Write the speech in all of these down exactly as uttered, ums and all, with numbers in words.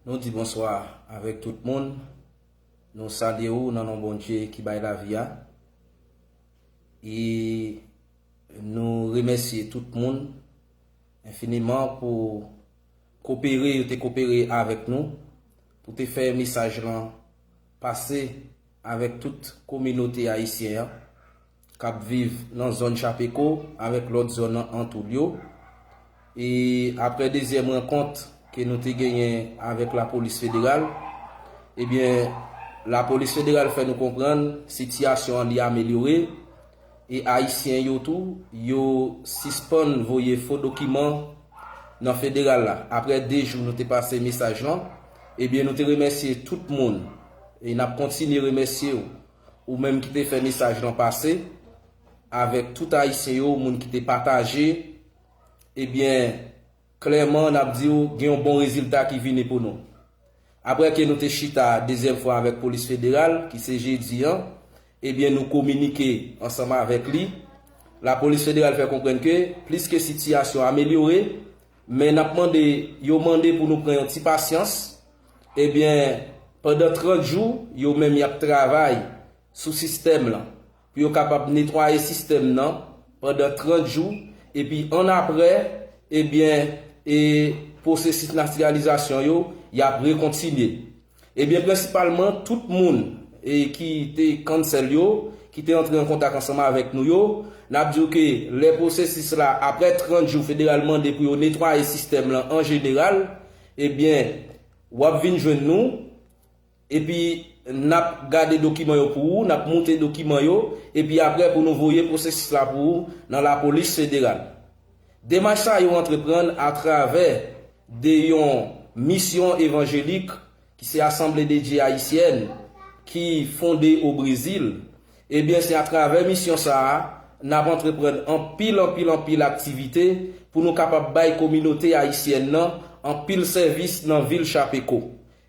Nou di bonswa avèk tout moun. Nou salye w nan non Bondye ki bay lavi a. E nou remèsye tout moun enfiniman pou kopere yo te kopere avèk nou, pou te fè mesaj lan pase avèk tout kominote ayisyen an k ap viv nan zòn Chapeko avèk lòt zòn nan antoul yo. E aprè dezyèm rankont ke nou te genyen avèk lapolis federal, ebyen, lapolis federal fè nou konprann sitiyasyon an li amelyore e ayisyen yo tou, yo sispann voye fo dokiman nan federal la. Aprè de jou nou te pase mesaj lan, ebyen, nou te remèsye tout moun e n ap kontinye remèsye w, ou menm ki te fè mesaj lan pase avèk tout ayisyen yo, moun ki te pataje, ebyen, klèman, n ap di w, gen yon bon rezilta ki vini pou nou. Aprè ke nou te chita dezyèm fwa avèk polis federal, ki se jedi an, ebyen, nou kominike ansanm avèk li. Lapolis federal fè konprann ke, pliske sitiyasyon amelyore, men n ap mande, yo mande pou nou pran yon ti pasyans. Ebyen, pandan trant jou, yo menm y ap travay sou sistèm lan, pou yo kapab netwaye sistèm nan pandan trant jou, epi annapre, ebyen, e pwosesis natiralizasyon yo, y ap rekontinye. Ebyen, prensipalman, tout moun e ki te cancel yo, ki te antre an kontak ansanm avèk nou yo, n ap di w ke lè pwosesis la, aprè trant jou, federal mande pou yo netwaye sistèm lan an jeneral, ebyen, w ap vin jwenn nou, epi n ap gade dokiman yo pou ou, n ap moute dokiman yo, epi aprè pou nou voye pwosesis la pou ou nan lapolis federal. Demach sa yo antreprann atravè de yon misyon evanjelik ki se Assemblée de Dieu Haïtienne ki fonde o Brezil. Ebyen, se atravè misyon sa a, n ap antreprann anpil, anpil, anpil aktivite pou nou kapab bay kominote ayisyèn nan anpil sèvis nan vil Chapeko.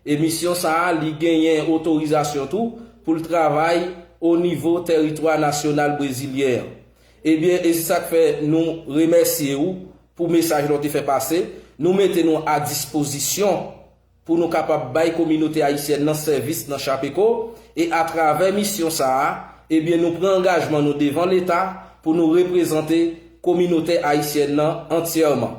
E misyon sa a, li genyen otorizasyon tou pou l travay o nivo tèritwa nasyonal brezilyen an. Ebyen, e se sa k fè nou remèsye w pou mesaj la w te fè pase. Nou mete nou a dispozisyon pou nou kapab bay kominote ayisyèn nan sèvis nan Chapeko, e atravè misyon sa a, ebyen, nou pran angajman nou devan Leta pou nou reprezante kominote ayisyèn nan antyèman.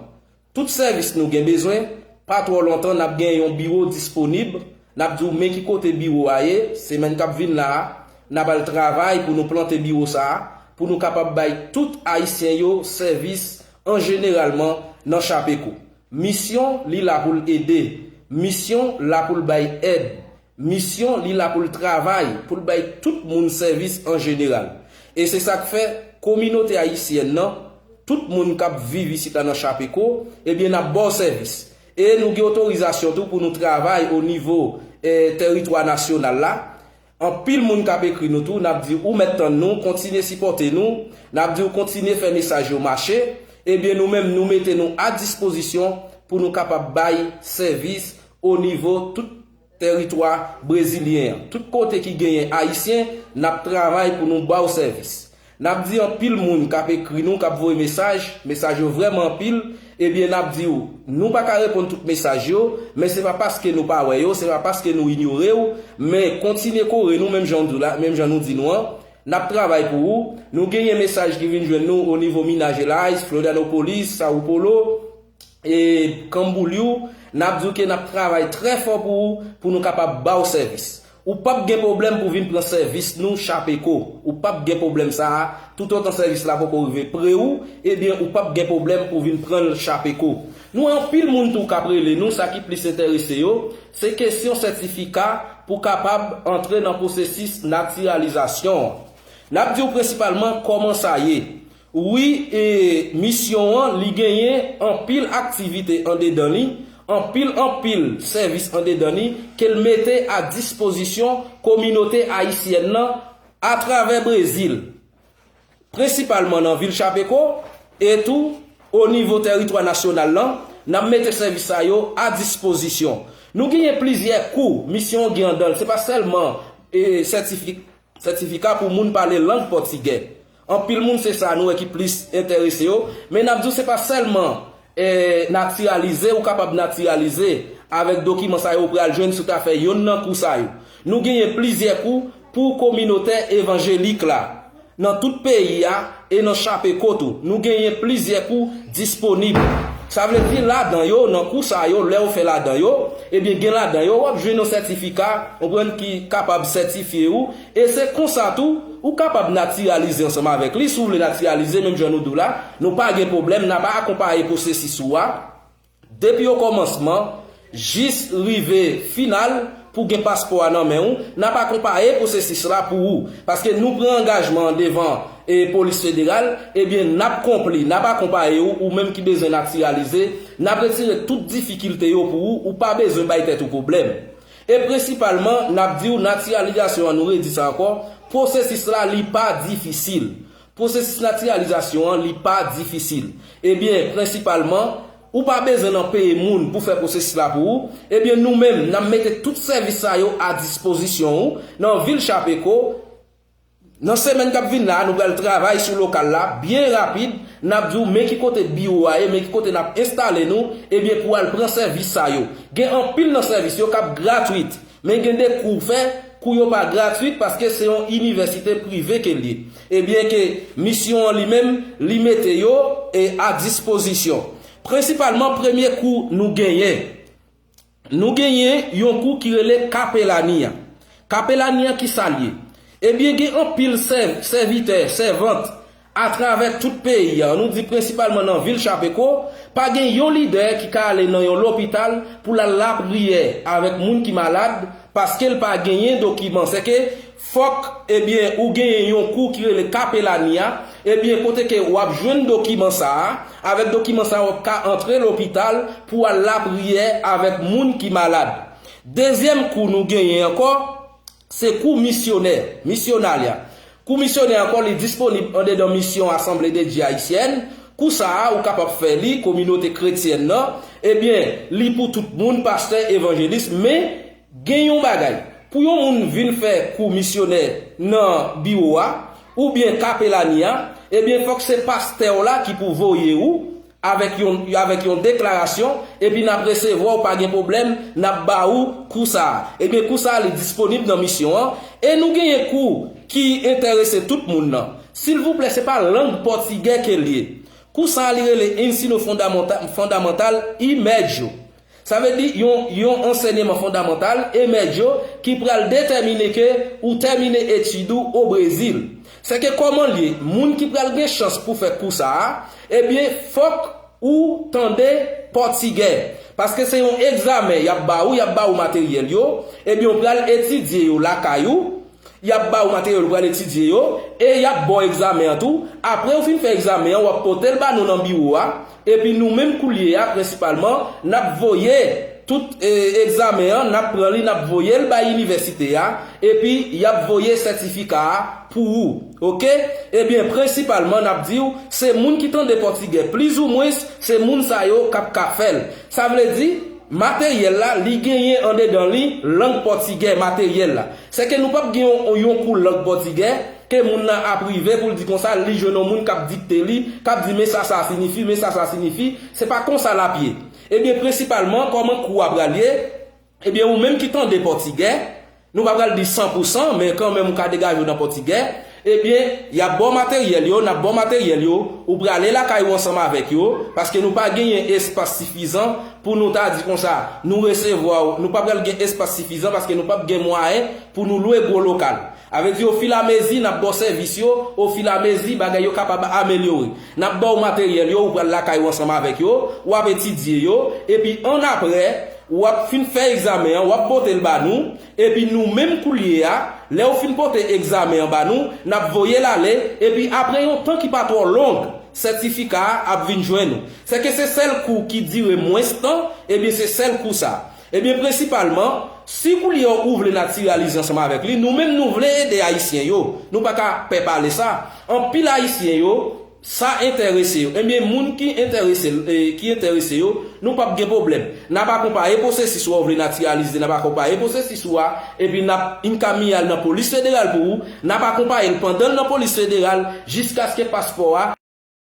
Tout sèvis nou gen bezwen, pa twò lontan n ap gen yon biwo disponib, n ap di w men ki kote biwo a ye, semèn k ap vin la a, n ap al travay pou nou plante biwo sa a, pou nou kapab bay tout ayisyen yo sèvis an jeneralman nan Chapeko. Misyon li la pou l ede, misyon la pou l bay èd, misyon li la pou l travay, pou l bay tout moun sèvis an jeneral. E se sa k fè kominote ayisyèn nan, tout moun k ap viv isit la nan Chapeko, ebyen n ap ba w sèvis. E nou gen otorizasyon tou pou nou travay o nivo, eh, tèritwa nasyonal la. Anpil moun k ap ekri nou tou, n ap di ou mèt tann nou, kontinye sipòte nou, n ap di w kontinye fè mesaj yo mache. Ebyen, nou menm, nou mete nou a dispozisyon pou nou kapab bay sèvis o nivo tout tèritwa brezilyen an. Tout kote ki genyen ayisyen, n ap travay pou nou ba w sèvis. N ap di anpil moun k ap ekri nou, k ap voye mesaj, mesaj yo vrèman anpil, ebyen n ap di w, nou pa ka reponn tout mesaj yo, men se pa paske nou pa wè yo, se pa paske nou inyore w, men kontinye kore nou menm jan w di w la, menm jan nou di nou an, n ap travay pou ou. Nou genyen mesaj ki vin jwenn nou o nivo Minas Gerais, Florianópolis, São Paulo, e Camboriú, n ap di w ke n ap travay trè fò pou ou, pou nou kapab ba w sèvis. Ou p ap gen pwoblèm pou vin pran sèvis nou Chapeko. Ou p ap gen pwoblèm sa a. Toutotan sèvis la poko rive pre ou, ebyen, ou p ap gen pwoblèm pou vin pran l Chapeko. Nou wè anpil moun tou k ap rele nou, sa ki plis enterese yo, se kesyon sètifika pou kapab antre nan pwosesis natiralizasyon an. N ap di w prensipalman kòman sa ye. Wi, e misyon an, li genyen anpil aktivite andedan li, anpil, anpil sèvis andedan li ke l mete a dispozisyon kominote ayisyèn nan atravè Brezil, prensipalman nan vil Chapeko, e tou o nivo tèritwa nasyonal lan, n ap mete sèvis sa yo a dispozisyon. Nou genyen plizyè kou misyon an gen anndan l, se pa sèlman, e, sètifik-, sètifika pou moun pale lang pòtigè. Anpil moun se sa nou wè ki plis enterese yo, men n ap di w se pa sèlman, e, natiralize, ou kapab natiralize avèk dokiman sa yo ou pral jwenn si w ta fè yonn nan kou sa yo. Nou genyen plizyè kou pou kominote evanjelik la. Nan tout peyi a e nan Chapeco tou, nou genyen plizyè kou disponib. Sa vle di ladan yo, nan kou sa yo, lè w fè ladan yo, ebyen gen ladan yo, w ap jwenn yon sètifika, w konprann, ki kapab sètifye ou. E se konsa tou, ou kapab natiralize ansanm avèk li. Si w vle natiralize, menm jan nou di w la, nou pa gen pwoblèm, n ap akonpaye pwosesis ou a. Depi okòmansman jis rive final pou gen paspò a nan men w, n ap akonpaye pwosesis la pou ou. Paske nou pran angajman an devan e polis federal, ebyen n ap konpli, n ap akonpaye w, ou menm ki bezwen natiralize, n ap retire tout difikilte yo pou ou, ou pa bezwen bay tèt ou pwoblèm. E prensipalman, n ap di w natiralizasyon an, nou redi sa ankò, pwosesis la li pa difisil. Pwosesis natiralizasyon an, li pa difisil. Ebyen, prensipalman, ou pa bezwen nan peye moun pou fè pwosesis la pou ou. Ebyen, nou menm, n ap mete tout sèvis sa yo a dispozisyon ou nan vil Chapeco. Nan semèn k ap vin la, nou pral travay sou lokal la byen rapid. N ap di w men ki kote biwo a ye, men ki kote n ap enstale nou, ebyen, pou w al pran sèvis sa yo. Gen anpil nan sèvis yo k ap gratwit. Men gen de kou w fè, kou yo pa gratwit paske se yon inivèsite prive ke l ye. Ebyen ke misyon an li menm, li mete yo e a dispozisyon. Prensipalman, premye kou nou genyen. Nou genyen yon kou ki rele kapelani a. Kapelani a ki sa l ye? Ebyen, gen anpil sèv-, sèvitè, sèvant atravè tout peyi a, nou di prensipalman nan vil Chapeco, pa gen yon lidè ki ka ale nan yon lopital pou l al lapriyè avèk moun ki malad, paske l pa genyen dokiman. Sèke fòk, ebyen, ou genyen yon kou ki rele kapelani a, ebyen, kote ke w ap jwenn dokiman sa a, avèk dokiman sa a, w ap ka antre lopital pou w al lapriyè avèk moun ki malad. Dezyèm kou nou genyen ankò, se kou misyonè, misyonalya. Kou misyonè ankò, li disponib andedan misyon Asanble de Dye Ayisyèn. Kou sa a, ou kapab fè li, kominote kretyèn nan. Ebyen, li pou tout moun, pastè, evanjelis, men gen yon bagay. Pou yon moun vin fè kou misyonè nan biwo a, oubyen kapelani a, ebyen, fòk se pastè w la ki pou voye ou, avèk yon, avèk yon deklarasyon, epi n ap resevwa w, pa gen pwoblèm, n ap ba ou kou sa a. Ebyen, kou sa a, li disponib nan misyon an, e nou genyen kou ki enterese tout moun nan. Silvouplè, se pa lang pòtigè ke l ye. Kou sa a, li rele Ensino Fundamenta-, Fundamental e Médio. Sa vle di yon, yon ansèyman fondamantal e mèdyo ki pral detèmine ke ou tèmine etid ou o Brezil. Sèke kòman l ye, moun ki pral gen chans pou fè kou sa a, ebyen, fòk ou tande pòtigè. Paske se yon egzamen y ap ba ou, y ap ba ou materyèl yo, ebyen, ou pral etidye yo lakay ou, y ap ba ou materyèl ou pral etidye yo, e y ap ba w egzamen an tou. Apre ou fin fè egzamen an, w ap pote l ba nou nan biwo a, epi nou menm koulye a, prensipalman, n ap voye tout, e, egzamen an, n ap pran li, n ap voye l bay inivèsite a, epi y ap voye sètifika a pou ou. Oke? Ebyen, prensipalman, n ap di w, se moun ki tande pòtigè, plizoumwens, se moun sa yo k ap ka fè l. Sa vle di, materyèl la, li genyen andedan li lang pòtigè, materyèl la. Sèke nou p ap gen yon, yon kou lang pòtigè, ke moun nan ap rive pou l di konsa, li jwenn yon moun k ap dikte li, k ap di, men sa sa siyifi, men sa sa siyifi. Se pa konsa l ap ye. Ebyen, prensipalman, kòman kou a pral ye? Ebyen, ou menm ki tande pòtigè, nou pa pral di san pou san, men kanmenm ou ka degaje w nan pòtigè, ebyen, y ap ba w materyèl yo, n ap ba w materyèl yo, ou prale lakay ou ansanm avèk yo, paske nou pa genyen espas sifizan pou nou ta di konsa, nou resevwa w, nou pa pral gen espas sifizan paske nou p ap gen mwayen pou nou lwe gwo lokal. Sa vle di, ofilamezi, n ap ba w sèvis yo, ofilamezi, bagay yo kapab amelyore. N ap ba w materyèl yo, ou pral lakay ou ansanm avèk yo, w ap etidye yo, epi annapre, w ap fin fè egzamen an, w ap pote l ba nou, epi nou menm koulye a, lè w fin pote egzamen an ba nou, n ap voye l ale, epi apre yon tan ki pa twò long, sètifika a ap vin jwenn ou. Sèke se sèl kou ki dire mwens tan, ebyen se sèl kou sa. Ebyen, prensipalman, si koulye a ou vle natiralize ansanm avèk li, nou menm nou vle ede Ayisyen yo. Nou pa ka pè pale sa. Anpil Ayisyen yo, sa enterese yo. Ebyen, moun ki enterese, e, ki enterese yo, nou p ap gen pwoblèm. N ap akonpaye pwosesis ou a, ou vle natiralize, n ap akonpaye pwosesis ou a, epi n ap enkamine al nan polis federal pou ou, n ap akonpaye l pandan l nan polis federal, jiskaske paspò a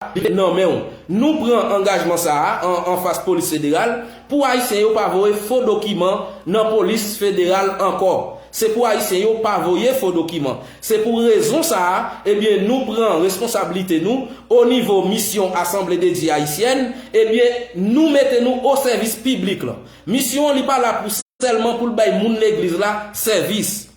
li te nan men w. Nou pran angajman sa a an, an fas polis federal pou Ayisyen yo pa voye fo dokiman nan polis federal ankò. Se pou Ayisyen yo pa voye fo dokiman. Se pou rezon sa a, ebyen, nou pran responsablite nou o nivo misyon Asanble de Dye Ayisyèn, ebyen, nou mete nou o sèvis piblik lan. Misyon an, li pa la pou sèlman pou l bay moun legliz la sèvis.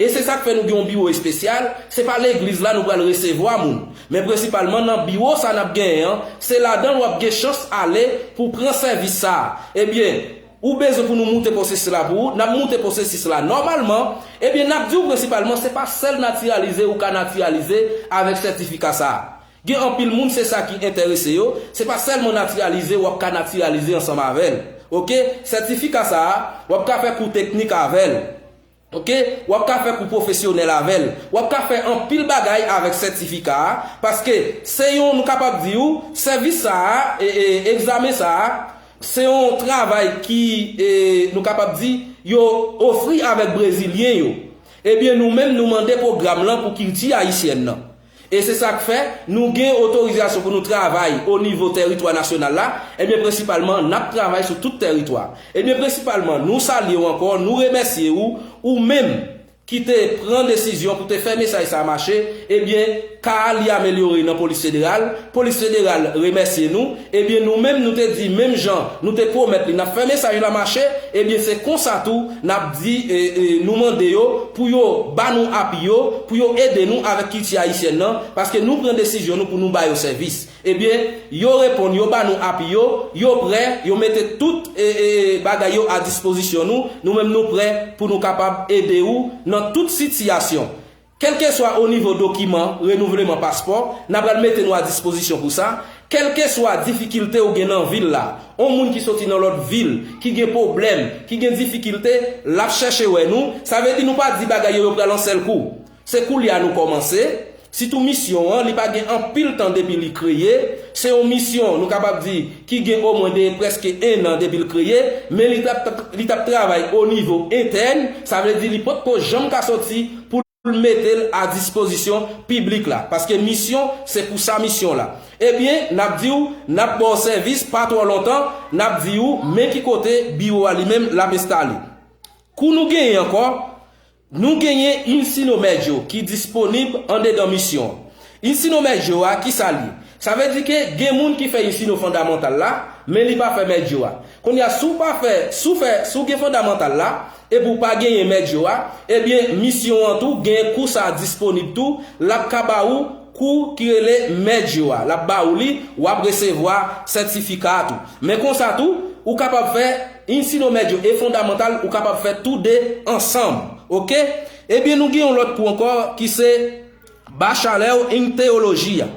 E se sa k fè nou gen yon biwo espesyal, se pa legliz la nou pral resevwa moun. Men prensipalman nan biwo sa n ap genyen an, se ladan l w ap gen chans ale pou pran sèvis sa a. Ebyen, ou bezwen pou nou moute pwosesis la pou ou, n ap moute pwosesis la nòmalman. Ebyen, n ap di w prensipalman, se pa sèl natiralize ou ka natiralize avèk sètifika sa a. Gen anpil moun, se sa ki enterese yo, se pa sèlman natiralize w ap ka natiralize ansanm avè l. Oke? Sètifika sa a, w ap ka fè kou teknik avè l. Oke? W ap ka fè kou pwofesyonèl avè l. W ap ka fè anpil bagay avèk sètifika a, paske se yon, nou kapab di w, sèvis sa a, e, e, egzamen sa a, se yon travay ki, e, nou kapab di, yo ofri avèk Brezilyen yo. Ebyen, nou menm, nou mande pwogram lan pou kilti ayisyèn nan. E se sa k fè, nou gen otorizasyon pou nou travay o nivo tèritwa nasyonal la, ebyen, prensipalman, n ap travay sou tout tèritwa. Ebyen, prensipalman, nou salye w ankò, nou remèsye ou, ou menm ki te pran desizyon pou te fè mesaj sa a mache, ebyen, ka a li amelyore nan polis federal, polis federal remèsye nou, ebyen, nou menm, nou te di, menm jan nou te pwomèt li, n ap fè mesaj la mache, ebyen, se konsa tou, n ap di, e, e, nou mande yo pou yo ba nou api yo, pou yo ede nou avèk kilti ayisyèn nan, paske nou pran desizyon nou pou nou ba yo sèvis. Ebyen, yo reponn, yo ba nou api yo, yo prè, yo mete tout, e, e, bagay yo a dispozisyon nou, nou menm nou prè pou nou kapab ede ou nan tout sitiyasyon. Kèlkeswa o nivo dokiman renouvleman paspò, n ap pral mete nou a dispozisyon pou sa. Kèlkeswa difikilte ou gen nan vil la, on moun ki soti nan lòt vil, ki gen pwoblèm, ki gen difikilte, l ap chèche wè nou. Sa vle di nou pa di bagay yo, yo pral an sèl kou. Se koulye a nou kòmanse. Sitou misyon an, li pa gen anpil tan depi li kreye. Se yon misyon, nou kapab di, ki gen omwen de prèske en an depi l kreye, men li t ap, li t ap travay o nivo entèn, sa vle di li potko janm ka soti pou l mete l a dispozisyon piblik la. Paske misyon, se pou sa misyon la. Ebyen, n ap di w, n ap ba w sèvis pa twò lontan, n ap di w, men ki kote biwo a li menm l ap enstale. Kou nou genyen ankò, nou genyen Ensino Medio ki disponib andedan misyon an. Ensino Medio a, ki sa l ye? Sa vle di ke gen moun ki fè Ensino Fondamantal la, men li pa fè Medio a. Kounye a, si w pa fè, si w fè, si w gen Fondamantal la, epi w pa genyen Medio a, ebyen, misyon an tou gen kou sa a disponib tou, l ap ka ba ou kou ki rele Medio a. L ap ba ou li, w ap resevwa sètifika a tou. Men konsa tou, ou kapab fè Ensino Medio e Fondamantal, ou kapab fè toude ansanm. Oke? Ebyen, nou gen yon lòt kou ankò ki se Bachelor in Theology a.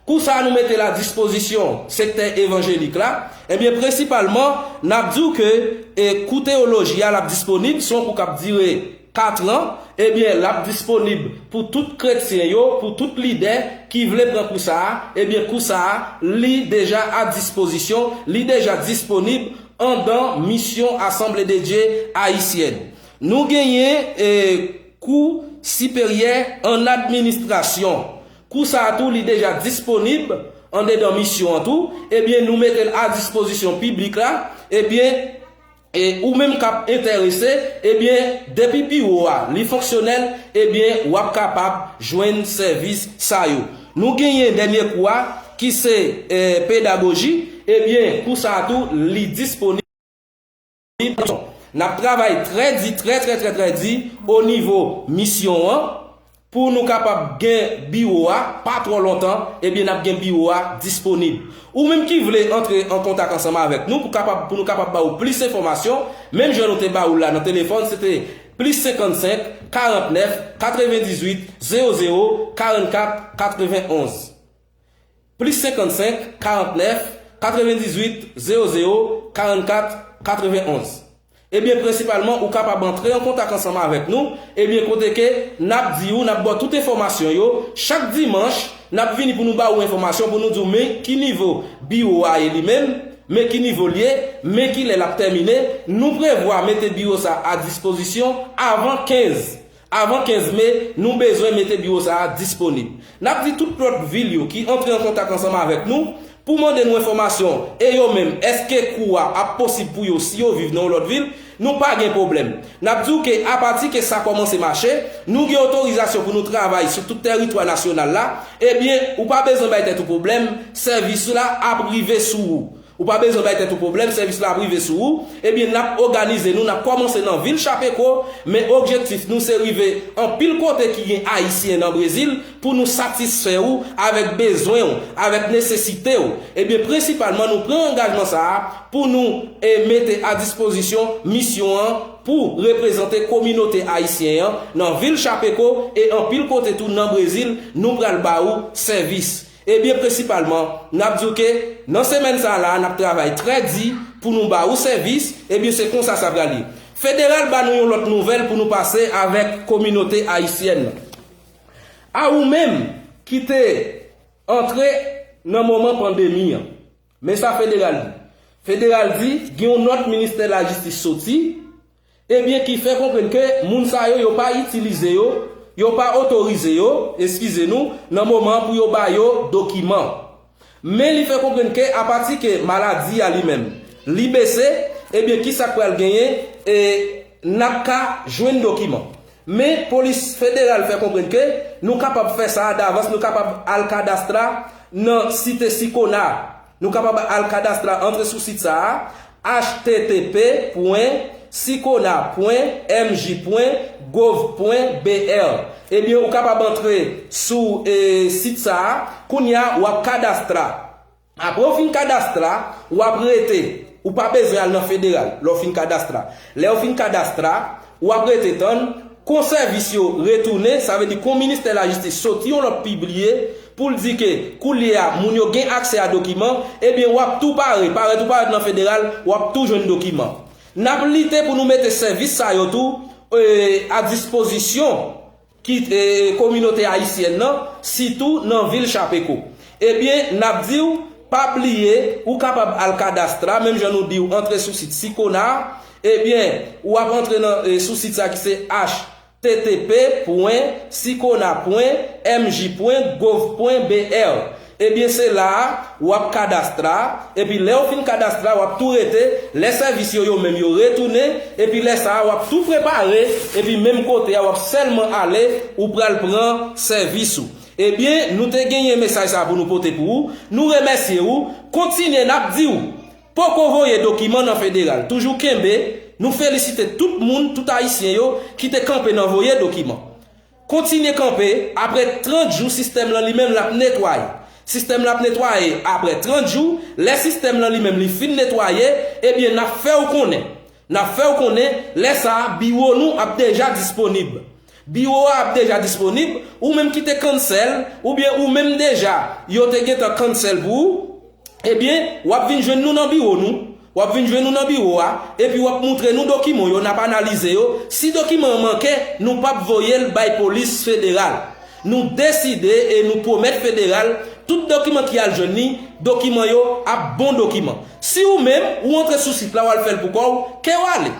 Kou sa a nou mete l a dispozisyon sektè evanjelik la. Ebyen, prensipalman, n ap di w ke, e, kou teyoloji a, l ap disponib, se yon kou k ap dire katran, ebyen, l ap disponib pou tout kretyen yo, pou tout lidè ki vle pran kou sa a, ebyen, kou sa a, li deja a dispozisyon, li deja disponib andan misyon Asanble de Dye ayisyèn. Nou genyen, e, kou siperyè an administrasyon. Kou sa a tou, li deja disponib andedan misyon an tou. Ebyen, nou mete l a dispozisyon piblik la. Ebyen, e ou menm k ap enterese, ebyen, depi biwo a, li fonksyonèl, ebyen, w ap kapab jwenn sèvis sa yo. Nou genyen dènye kou a, ki se, e, pedagoji. Ebyen, kou sa a tou, li disponib. N ap travay trè di, trè, trè, trè, trè di o nivo misyon an, pou nou kapab gen biwo a, pa twò lontan, ebyen, n ap gen biwo a disponib. Ou menm ki vle antre an kontak ansanm avèk nou pou kapab, pou nou kapab ba ou plis enfòmasyon, menm jan nou te ba ou la nan telefòn, se te plis senkannsenk, karantnèf, katrevendizuit, zewo zewo, karannkat, katrevenonz. Plis senkannsenk, karantnèf, katrevendizuit, zewo zewo, karannkat, katrevenonz. Ebyen, prensipalman, ou kapab antre an kontak ansanm avèk nou. Ebyen, kote ke n ap di w, n ap ba w tout enfòmasyon yo. Chak dimanch, n ap vini pou nou ba ou enfòmasyon, pou nou di w men ki nivo biwo a ye li menm, men ki nivo l ye, men kilè l ap tèmine. Nou prevwa mete biwo sa a dispozisyon avan kenz Avan kenz me, nou bezwen mete biwo sa a disponib. N ap di tout lòt vil yo ki antre an kontak ansanm avèk nou pou mande nou enfòmasyon, e yo menm, èske kou a ap posib pou yo si yo viv nan yon lòt vil, nou pa gen pwoblèm. N ap di w ke apati ke sa kòmanse mache, nou gen otorizasyon pou nou travay sou tout tèritwa nasyonal la, ebyen, ou pa bezwen bay tèt ou pwoblèm, sèvis la ap rive sou ou. Ou pa bezwen bay tèt ou pwoblèm, sèvis la ap rive sou ou. Ebyen, n ap òganize nou, n ap kòmanse nan vil Chapeko, men objektif nou se rive anpil kote ki gen Ayisyen nan Brezil pou nou satisfè ou avèk bezwen ou, avèk nesesite ou. Ebyen, prensipalman, nou pran angajman sa a pou nou e mete a dispozisyon misyon an pou reprezante kominote ayisyen an nan vil Chapeko e anpil kote tou nan Brezil, nou pral ba ou sèvis. Ebyen, prensipalman, n ap di w ke nan semèn sa a la, n ap travay trè di pou nou ba ou sèvis, ebyen, se konsa sa pral ye. Federal ba nou yon lòt nouvèl pou nou pase avèk kominote ayisyèn nan. A ou menm ki te antre nan moman pandemi an, men sa federal di. Federal di, gen yon nòt ministè lajistis soti, ebyen, ki fè konprann ke moun sa yo, yo pa itilize yo, yo pa otorize yo, eskize nou, nan moman an pou yo ba yo dokiman. Men li fè konprann ke apati ke maladi a li menm, li bese, ebyen, kisa k pral genyen, e n ap ka jwenn dokiman. Men polis federal fè konprann ke nou kapab fè sa a davans, nou kapab al kadastra nan site Sicona. Nou kapab al kadastra, antre sou sit sa a, H T T P pwen sicona pwen M J pwen gov pwen B R. Ebyen, ou kapab antre sou e, sit sa a, kounye a w ap kadastra. Apre w fin kadastra, w ap rete. Ou pa bezwen al nan federal lè w fin kadastra. Lè w fin kadastra, w ap rete tann kon sèvis yo retounen, sa vle di kon ministè lajistis soti yon lòt pibliye pou l di ke koulye a moun yo gen aksè a dokiman, ebyen w ap tou pare, parèt ou parèt nan federal, w ap tou jwenn dokiman. N ap lite pou nou mete sèvis sa yo tou e, a dispozisyon ki e, kominote ayisyèn nan, sitou nan vil Chapeko. Ebyen, n ap di w, pa bliye, ou kapab al kadastra, menm jan nou di w antre sou sit Sicona, ebyen, w ap antre nan e, sou sit sa ki se H T T P pwen sicona pwen M J pwen gov pwen B R. Ebyen, se la a w ap kadastra, epi lè w fin kadastra, w ap tou rete, lè sèvis yo, yo menm yo retounen, epi lè sa a, w ap tou prepare, epi menm kote a, w ap sèlman ale, ou pral pran sèvis ou. Ebyen, nou te genyen mesaj sa a pou nou pote pou ou, nou remèsye ou, kontinye n ap di w, poko voye dokiman nan federal, toujou kenbe, nou felisite tout moun, tout ayisyen yo ki te kanpe nan voye dokiman. Kontinye kanpe, apre trant jou sistèm lan li menm l ap netwaye. Sistèm lan ap netwaye apre trant jou, lè sistèm lan li menm li fin netwaye, ebyen n ap fè w konnen. N ap fè w konnen, lè sa a, biwo nou ap deja disponib. Biwo a ap deja disponib, ou menm ki te cancel, oubyen ou menm deja, yo te gentan cancel pou ou, ebyen, w ap vin jwenn nou nan biwo nou. W ap vin jwenn nou nan biwo a, epi w ap moutre nou dokiman w yo, n ap analize yo. Si dokiman an manke, nou p ap voye l bay polis federal. Nou deside e nou pwomèt federal, tout dokiman ki al jwenn li, dokiman yo ap bon dokiman. Si ou menm, ou antre sou sit la, w al fè l pou kò w, ke w ale.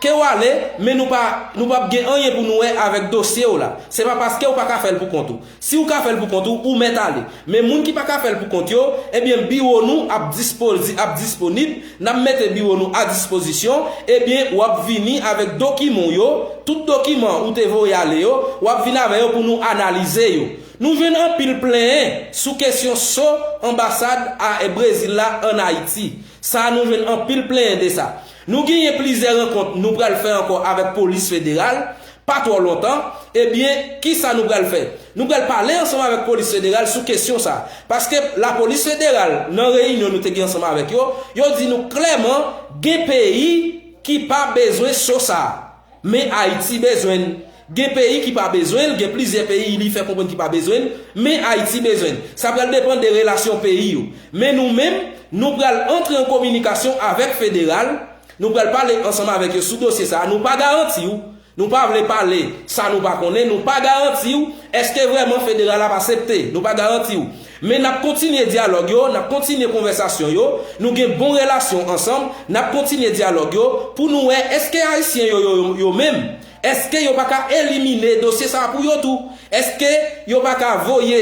Ke w ale, men nou pa, nou p ap gen anyen pou nou wè avèk dosye w la. Se pa paske ou pa ka fè l pou kont ou. Si ou ka fè l pou kont ou, ou mèt ale. Men moun ki pa ka fè l pou kont yo, ebyen, biwo nou ap dispozi-, ap disponib, n ap mete biwo nou a dispozisyon, ebyen, w ap vini avèk dokiman w yo, tout dokiman ou te voye ale yo, w ap vin avè yo pou nou analize yo. Nou jwenn anpil plenyen sou kesyon so anbasad a Brezil la ann Ayiti. Sa a, nou jwenn anpil plenyen de sa. Nou genyen plizyè rankont nou pral fè ankò avèk polis federal, pa twò lontan. Ebyen, kisa nou pral fè? Nou pral pale ansanm avèk polis federal sou kesyon sa a. Paske lapolis federal, nan reyinyon nou te gen ansanm avèk yo, yo di nou klèman, gen peyi ki pa bezwen so sa a. Men Ayiti bezwen l. Gen peyi ki pa bezwen l, gen plizyè peyi li fè konprann ki pa bezwen l, men Ayiti bezwen l. Sa pral depann de relasyon peyi yo. Men nou menm, nou pral antre an kominikasyon avèk federal, nou pral pale ansanm avèk yo sou dosye sa a. Nou pa garanti w, nou pa vle pale sa nou pa konnen, nou pa garanti w èske vrèman federal ap aksepte, nou pa garanti w. Men n ap kontinye dyalòg yo, n ap kontinye konvèsasyon yo, nou gen bon relasyon ansanm, n ap kontinye dyalòg yo pou nou wè èske Ayisyen yo, yo, yo, yo menm, Èske yo pa ka elimine dosye sa a pou yo tou? Èske yo pa ka voye,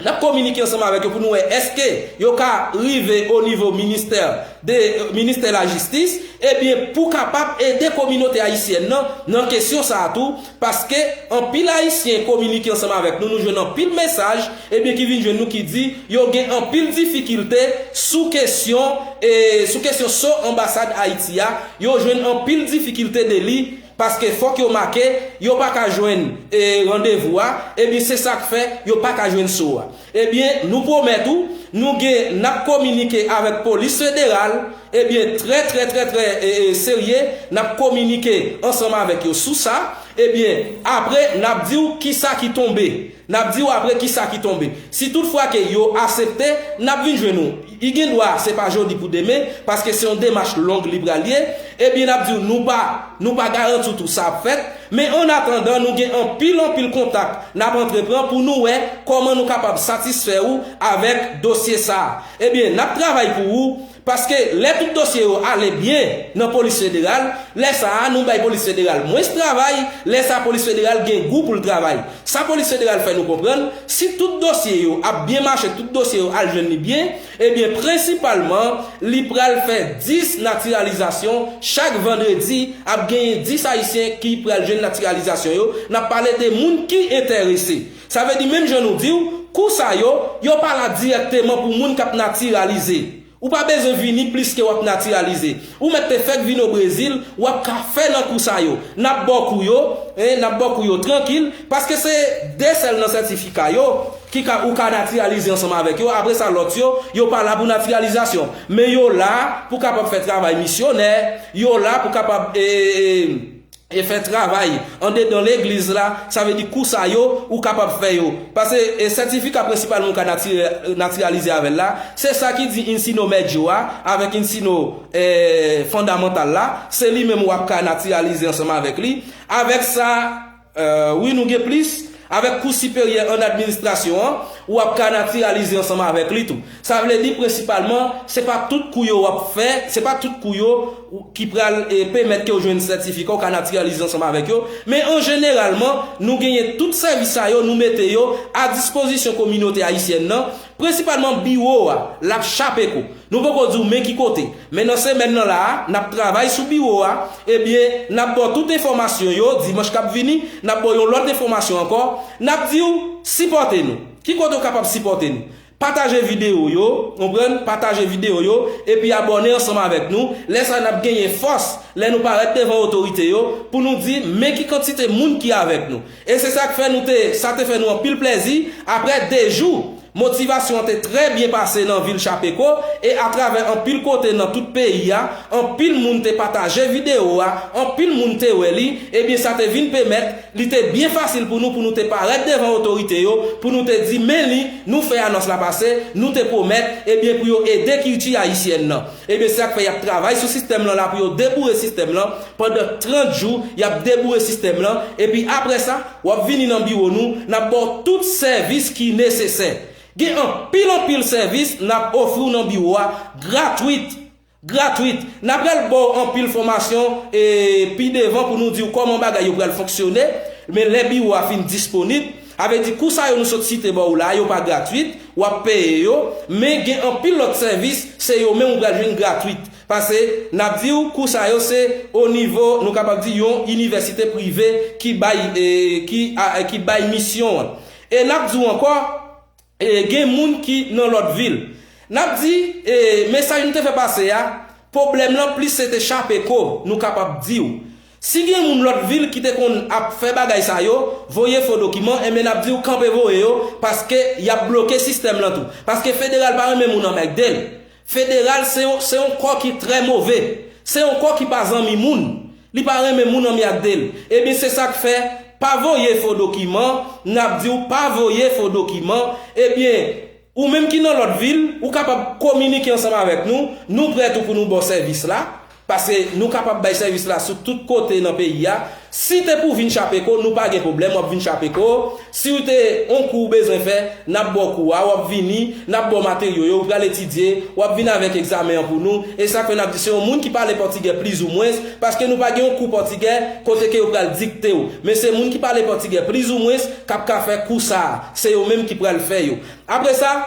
n ap kominike ansanm avèk yo pou nou wè èske yo ka rive o nivo ministè de, ministè lajistis, ebyen, pou kapab ede kominote ayisyèn nan, nan kesyon sa a tou, paske anpil Ayisyen kominike ansanm avèk nou, nou jwenn anpil mesaj, ebyen, ki vin jwenn nou ki di yo gen anpil difikilte sou kesyon, e, sou kesyon so anbasad Ayiti a, yo jwenn anpil difikilte de li, paske fòk yo make, yo pa ka jwenn, e, randevou a, ebyen, se sa k fè yo pa ka jwenn so a. Ebyen, nou pwomèt ou, nou gen, n ap kominike avèk polis federal, ebyen, trè, trè, trè, trè, e, e, serye, n ap kominike ansanm avèk yo sou sa, ebyen, apre, n ap di w kisa ki tonbe. N ap di w apre kisa ki tonbe. Si toutfwa ke yo aksepte, n ap vin jwenn ou. I gen dwa, se pa jodi pou demen, paske se yon demach long li pral ye. Ebyen, n ap di w, nou pa, nou pa garanti w tou sa ap fèt, men an atandan, nou gen anpil, anpil kontak n ap antreprann pou nou wè kòman nou kapab satisfè ou avèk dosye sa a. Ebyen, n ap travay pou ou, paske lè tout dosye yo ale byen nan polis federal, lè sa a, nou bay polis federal mwens travay, lè sa a, polis federal gen gou pou l travay. Sa polis federal fè nou konprann, si tout dosye yo ap byen mache, tout dosye yo al jwenn li byen, ebyen, prensipalman, li pral fè dis natiralizasyon chak vandredi, ap genyen dis Ayisyen ki pral jwenn natiralizasyon yo. N ap pale de moun ki enterese. Sa vle di, menm jan nou di w, kou sa yo, yo pa la dirèkteman pou moun k ap natiralize. Ou pa bezwen vini plis ke w ap natiralize. Ou mèt te fèk vin o Brezil, w ap ka fè nan kou sa yo. N ap ba w kou yo, en, n ap ba w kou yo trankil, paske se de sèl nan sètifika yo ki ka, ou ka natiralize ansanm avèk yo. Apre sa, lòt yo, yo pa la pou natiralizasyon. Men yo la pou kapab fè travay misyonè, yo la pou kapab, e, e, e, e fè travay andedan legliz la, sa vle di kou sa yo, ou kapab fè yo. Paske, e, sètifika prensipal moun ka nati-, natiralize avè l la, se sa ki di Ensino Medio a, avèk Ensino, e, Fondamantal la, se li menm w ap ka natiralize ansanm avèk li. Avèk sa, e, wi, nou gen plis, avèk Kou Siperyè an Administrasyon an, w ap ka natiralize ansanm avèk li tou. Sa vle di, prensipalman, se pa tout kou yo w ap fè, se pa tout kou yo ki pral, e, pèmèt ke w jwenn sètifika, w ka natiralize ansanm avèk yo. Men an jeneralman, nou genyen tout sèvis sa yo, nou mete yo a dispozisyon kominote ayisyèn nan, prensipalman biwo a, l ap chape kou. Nou poko di w men ki kote, men nan semèn nan la a, n ap travay sou biwo a, ebyen, n ap ba w tout enfòmasyon yo, dimanch k ap vini, n ap ba w yon lòt enfòmasyon ankò, n ap di w, sipòte nou. Ki kote w kapab sipòte nou? Pataje videyo yo, konprann? Pataje videyo yo, epi abòne ansanm avèk nou. Lè sa a, n ap genyen fòs, lè nou parèt devan otorite yo, pou nou di, men ki kantite moun ki avèk nou. E se sa k fè nou te, sa te fè nou anpil plèzi, apre de jou, motivasyon an te trè byen pase nan vil Chapeko, e atravè anpil kote nan tout peyi a, anpil moun te pataje videyo a, anpil moun te wè li, ebyen sa te vin pèmèt li te byen fasil pou nou, pou nou te parèt devan otorite yo, pou nou te di, men li, nou fè anons la pase, nou te pwomèt, ebyen, pou yo ede kilti ayisyèn nan. Ebyen, se sa k fè y ap travay sou sistèm lan la pou yo deboure sistèm lan. Pandan trant jou, y ap deboure sistèm lan. Epi apre sa, w ap vini nan biwo nou, n ap ba w tout sèvis ki nesesè. Gen anpil, anpil sèvis n ap ofri w nan biwo a, gratwit. Gratwit. N ap pral ba w anpil fòmasyon, e, pi devan pou nou di w kòman bagay yo pral fonksyone. Men lè biwo a fin disponib, sa vle di kou sa yo nou sot site ba w la, yo pa gratwit, w ap peye yo. Men gen anpil lòt sèvis, se yo menm ou pral jwenn gratwit. Paske n ap di w kou sa yo se o nivo, nou kapab di yon inivèsite prive ki bay, e, ki, a, ki bay misyon an. E n ap di w ankò, e, gen moun ki nan lòt vil. N ap di, e, mesaj nou te fè pase a, pwoblèm lan plis se te Chapeko, nou kapab di w. Si gen moun lòt vil ki te konn ap fè bagay sa yo, voye fo dokiman, enben n ap di w kanpe voye yo, paske y ap bloke sistèm lan tou. Paske federal pa renmen moun anmègde l. Federal se yon, se yon kò ki trè move. Se yon kò ki pa zanmi moun. Li pa renmen moun anmègde l. Ebyen, se sa k fè, pa voye fo dokiman, n ap di w pa voye fo dokiman. Ebyen, ou menm ki nan lòt vil, ou kapab kominike ansanm avèk nou. Nou prè tou pou nou ba w sèvis la. Paske nou kapab bay sèvis la sou tout kote nan peyi a. Si te pou vin Chapeco, nou pa gen pwoblèm, w ap vin Chapeco. Si w te on kou w bezwen fè, n ap ba w kou a, w ap vini, n ap ba w materyo yo, ou pral etidye, w ap vin avèk egzamen an pou nou. E sa k fè n ap di se yon moun ki pale pòtigè plizoumwens, paske nou pa gen yon kou pòtigè kote ke yo pral dikte w. Men se moun ki pale pòtigè plizoumwens k ap ka fè kou sa a. Se yo menm ki pral fè yo. Apre sa,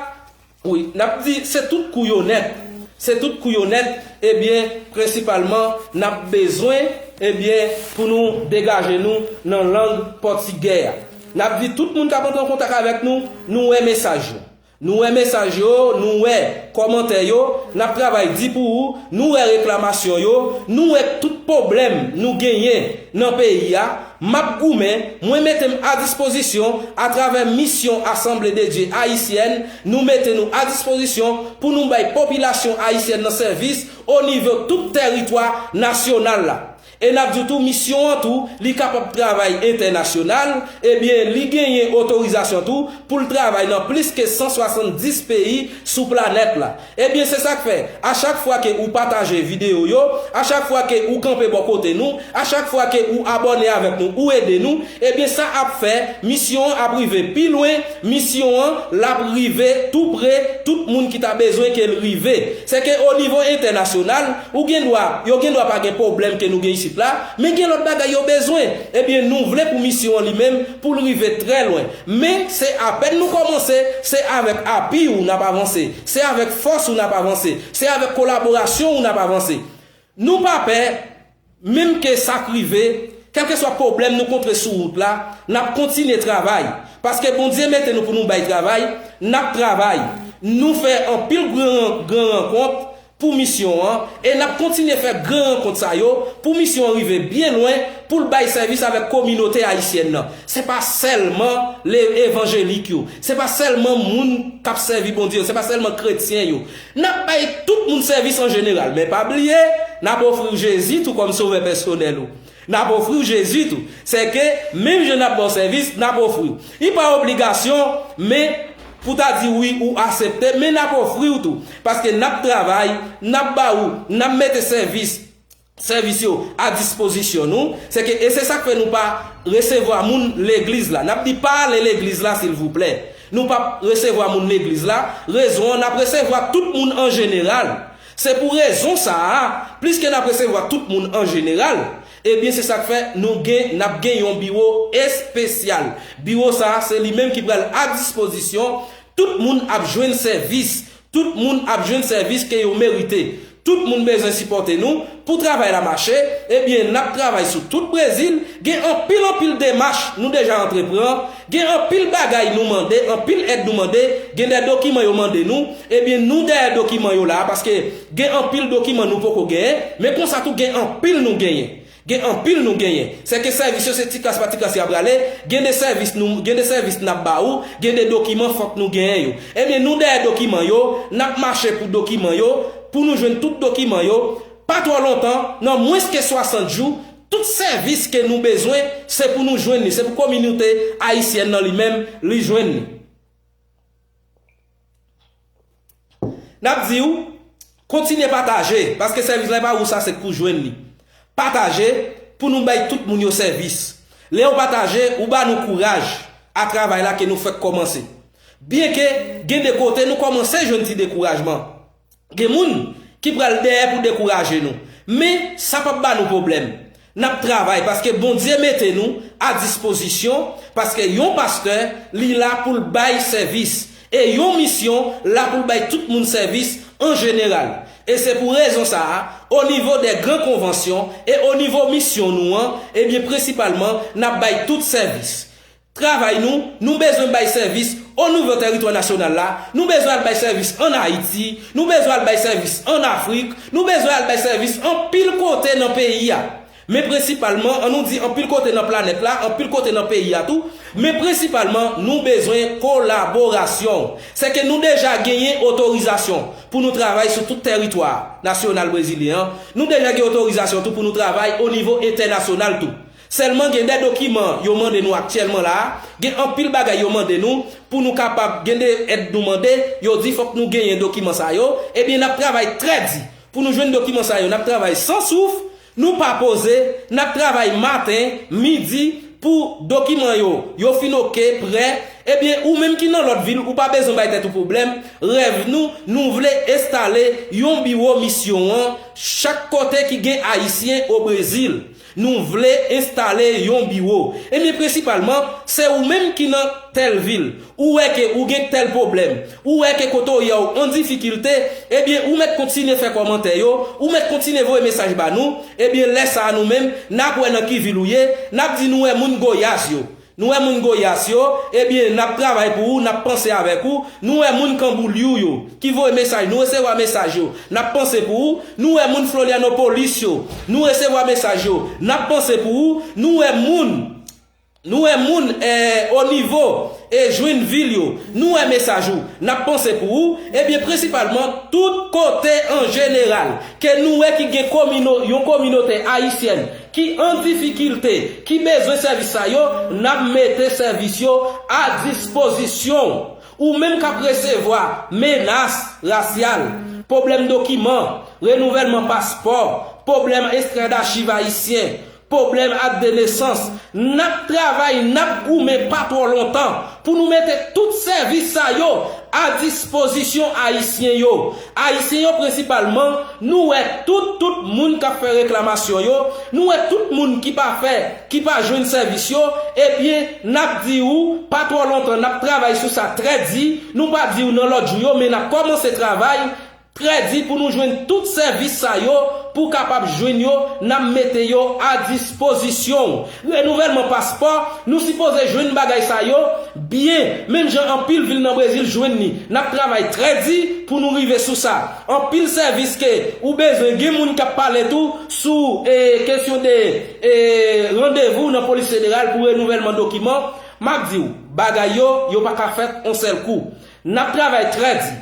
wi, n ap di se tout kou yo nèt. Se tout kou yo nèt, ebyen, prensipalman, n ap bezwen, ebyen, pou nou degaje nou nan lang pòtigè a. N ap di tout moun k ap antre an kontak avèk nou, nou wè mesaj yo. Nou wè mesaj yo, nou wè kòmantè yo, n ap travay di pou ou, nou wè reklamasyon yo, nou wè tout pwoblèm nou genyen nan peyi a, m ap goumen, mwen mete m a dispozisyon atravè misyon Assemblée de Dieu Haïtienne, nou mete nou a dispozisyon pou nou bay popilasyon ayisyèn nan sèvis o nivo tout tèritwa nasyonal la. E n ap di w tou, misyon an tou, li kapab travay entènasyonal, ebyen, li genyen otorizasyon tou pou l travay nan plis ke san swasanndis peyi sou planèt la. Ebyen, se sa k fè, a chak fwa ke ou pataje videyo yo, a chak fwa ke ou kanpe bò kote nou, a chak fwa ke ou abòne avèk nou, ou ede nou, ebyen, sa ap fè misyon an ap rive pi lwen, misyon an l ap rive tou pre tout moun ki ta bezwen ke l rive. Se ke o nivo entènasyonal, ou gen dwa, yo gen dwa pa gen pwoblèm ke nou gen isit la, men gen lòt bagay yo bezwen. Ebyen, nou vle pou misyon an li menm, pou l rive trè lwen. Men, se apèn nou kòmanse, se avèk api w n ap avanse, se avèk fòs ou n ap avanse, se avèk kolaborasyon ou n ap avanse. Nou pa pè, menm ke sa k rive, kèlkeswa pwoblèm nou kontre sou wout la, n ap kontinye travay. Paske Bondye mete nou pou nou bay travay, n ap travay. Nou fè anpil gran, gran rankont pou misyon an, e n ap kontinye fè gran rankont sa yo pou misyon an rive byen lwen, pou l bay sèvis avèk kominote ayisyèn nan. Se pa sèlman le evanjelik yo, se pa sèlman moun k ap sèvi Bondye yo, se pa sèlman kretyen yo. N ap bay tout moun sèvis an jeneral, men pa bliye, n ap ofri w Jezi tou kòm sovè pèsonèl ou. N ap ofri w Jezi tou. Sèke, menm jan n ap ba w sèvis, n ap ofri w. Li pa obligasyon, men pou ta di wi ou aksepte, men n ap ofri w tou. Paske n ap travay, n ap ba ou, n ap mete sèvis, sèvis yo a dispozisyon nou. Sèke, e se sa k fè nou pa resevwa moun legliz la. N ap di pa ale legliz la, silvouplè. Nou p ap resevwa moun legliz la. Rezon an, n ap resevwa tout moun an jeneral. Se pou rezon sa a, pliske n ap resevwa tout moun an jeneral, ebyen, se sa k fè nou gen, n ap gen yon biwo espesyal. Biwo sa a, se li menm ki pral a dispozisyon. Tout moun ap jwenn sèvis. Tout moun ap jwenn sèvis ke yo merite. Tout moun bezwen sipòte nou pou travay la mache. Ebyen, n ap travay sou tout Brezil. Gen anpil, anpil demach nou deja antreprann. Gen anpil bagay nou mande, anpil èd nou mande. Gen de dokiman yo mande nou. Ebyen, nou dèyè dokiman yo la, paske gen anpil dokiman nou poko genyen. Men konsa tou, gen anpil nou genyen. Gen anpil nou genyen. Sèke sèvis yo se ti kras pa ti kras y ap rale. Gen de sèvis nou, gen de sèvis n ap ba ou, gen de dokiman fòk nou genyen yo. Ebyen, nou dèyè dokiman yo, n ap mache pou dokiman yo, pou nou jwenn tout dokiman yo. Pa twò lontan, nan mwens ke swasant jou, tout sèvis ke nou bezwen, se pou nou jwenn li. Se pou kominote ayisyèn nan li menm, li jwenn li. N ap di w, kontinye pataje, paske sèvis la e pa ou sa se k pou jwenn li. Pataje pou nou bay tout moun yo sèvis. Lè w pataje, ou ba nou kouraj a travay la ke nou fèk kòmanse. Byenke gen de kote nou kòmanse jwenn ti dekourajman. Gen moun ki pral dèyè pou dekouraje nou. Men, sa p ap ba nou pwoblèm. N ap travay paske Bondye mete nou a dispozisyon, paske yon pastè, li la pou l bay sèvis. E yon misyon la pou l bay tout moun sèvis an jeneral. E se pou rezon sa a, o nivo dè gran konvansyon e o nivo misyon nou an, ebyen, prensipalman, n ap bay tout sèvis. Travay nou, nou bezwen bay sèvis o nivo tèritwa nasyonal la, nou bezwen al bay sèvis ann Ayiti, nou bezwen al bay sèvis ann Afrik, nou bezwen al bay sèvis anpil kote nan peyi a. Men prensipalman, an nou di anpil kote nan planèt la, anpil kote nan peyi a tou, men prensipalman, nou bezwen kolaborasyon. Sèke nou deja genyen otorizasyon pou nou travay sou tout tèritwa nasyonal brezilyen an. Nou deja gen otorizasyon tou pou nou travay o nivo entènasyonal tou. Sèlman gen de dokiman yo mande nou aktyèlman la a, gen anpil bagay yo mande nou pou nou kapab, gen de èd nou mande, yo di fòk nou genyen dokiman sa yo, ebyen n ap travay trè di pou nou jwenn dokiman sa yo, n ap travay san souf, nou pa poze, n ap travay maten, midi, pou dokiman yo, yo fin oke, prè. Ebyen, ou menm ki nan lòt vil, ou pa bezwen bay tèt ou pwoblèm. Rèv nou, nou vle enstale yon biwo misyon an chak kote ki gen Ayisyen o Brezil. Nou vle enstale yon biwo. Ebyen, prensipalman, se ou menm ki nan tèl vil. Ou wè ke ou gen tèl pwoblèm. Ou wè ke kote w ye a w an difikilte. Ebyen, ou mèt kontinye fè kòmantè yo. Ou mèt kontinye voye mesaj ba nou. Ebyen, lè sa a nou menm, n ap wè nan ki vil ou ye. N ap di nou wè moun Goyas yo. Nou wè moun Goyas yo, ebyen, n ap travay pou ou, n ap panse avèk ou. Nou wè moun Kanboulyou yo, ki voye mesaj, nou resevwa mesaj yo, n ap panse pou ou. Nou wè moun Florianopolis yo, nou resevwa mesaj yo, n ap panse pou ou. Nou wè moun, nou wè moun, eh, o nivo, e Jwenvil yo, nou wè mesaj ou, n ap panse pou ou. Ebyen, prensipalman, tout kote an jeneral, ke nou wè ki gen komino-, yon kominote ayisyèn, ki an difikilte, ki bezwen sèvis sa yo, n ap mete sèvis yo a dispozisyon w. Ou menm k ap resevwa menas rasyal, pwoblèm dokiman, renouvèlman paspò, pwoblèm ekstrè dachiv ayisyen, pwoblèm ak de nesans, n ap travay, n ap goumen pa twò lontan pou nou mete tout sèvis sa yo a dispozisyon Ayisyen yo. Ayisyen yo prensipalman, nou wè tout, tout moun k ap fè reklamasyon yo, nou wè tout moun ki pa fè, ki pa jwenn sèvis yo, ebyen, n ap di ou, pa twò lontan, n ap travay sou sa trè di, nou pa di ou nan lòt jou yo, men n ap kòmanse travay trè di pou nou jwenn tout sèvis sa yo, pou w kapab jwenn yo, n ap mete yo a dispozisyon w. Renouvèlman paspò, nou sipoze jwenn bagay sa yo byen, menm jan anpil vil nan Brezil jwenn li. N ap travay trè di pou nou rive sou sa. Anpil sèvis ke ou bezwen, gen moun k ap pale tou sou, e, kesyon de, e, randevou nan polis federal pou renouvèlman dokiman. M ap di w, bagay yo, yo pa ka fèt yon sèl kou. N ap travay trè di.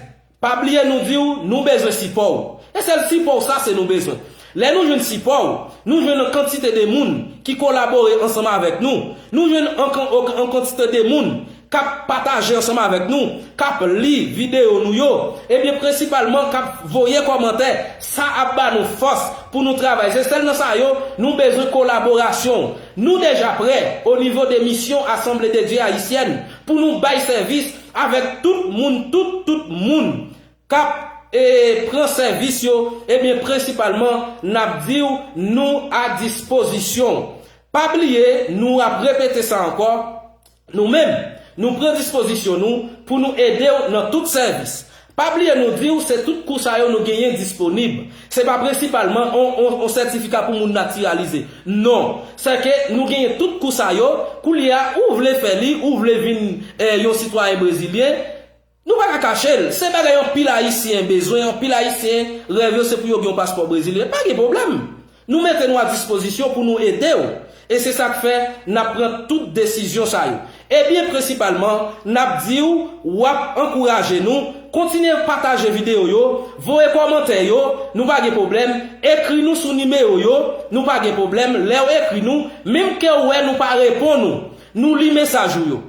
Pa bliye nou di w, nou bezwen sipò w. E sèl sipò w sa se nou bezwen. Lè nou jwenn sipò w, nou jwenn yon kantite de moun ki kolabore ansanm avèk nou. Nou jwenn an, an, an kantite de moun k ap pataje ansanm avèk nou, k ap li videyo nou yo, ebyen prensipalman k ap voye kòmantè. Sa ap ba nou fòs pou nou travay. Se sèl nan sa yo, nou bezwen kolaborasyon w. Nou deja prè o nivo de misyon Asanble de Dye Ayisyèn pou nou bay sèvis avèk tout moun, tout, tout moun k ap, e, pran sèvis yo, ebyen, prensipalman, n ap di w, nou a dispozisyon w. Pa bliye, nou ap repete sa ankò, nou menm, nou pran dispozisyon nou pou nou ede w nan tout sèvis. Pa bliye nou di w, se tout kou sa yo nou genyen disponib. Se pa prensipalman on, on, on sètifika pou moun natiralize. Non. Se ke nou genyen tout kou sa yo, koulye a, ou vle fè li, ou vle vin, e, yon sitwayen brezilyen, nou pa ka kache l. Se bagay anpil Ayisyen bezwen, anpil Ayisyen rèv yo se pou yo gen yon paspò brezilyen. Pa gen pwoblèm. Nou mete nou a dispozisyon pou nou ede w. E se sa k fè n ap pran tout desizyon sa yo. Ebyen, prensipalman, n ap di w, w ap ankouraje nou, kontinye pataje videyo yo, voye kòmantè yo, nou pa gen pwoblèm, ekri nou sou nimewo yo, nou pa gen pwoblèm, lè w ekri nou, menm ke w wè nou pa reponn ou, nou li mesaj ou yo.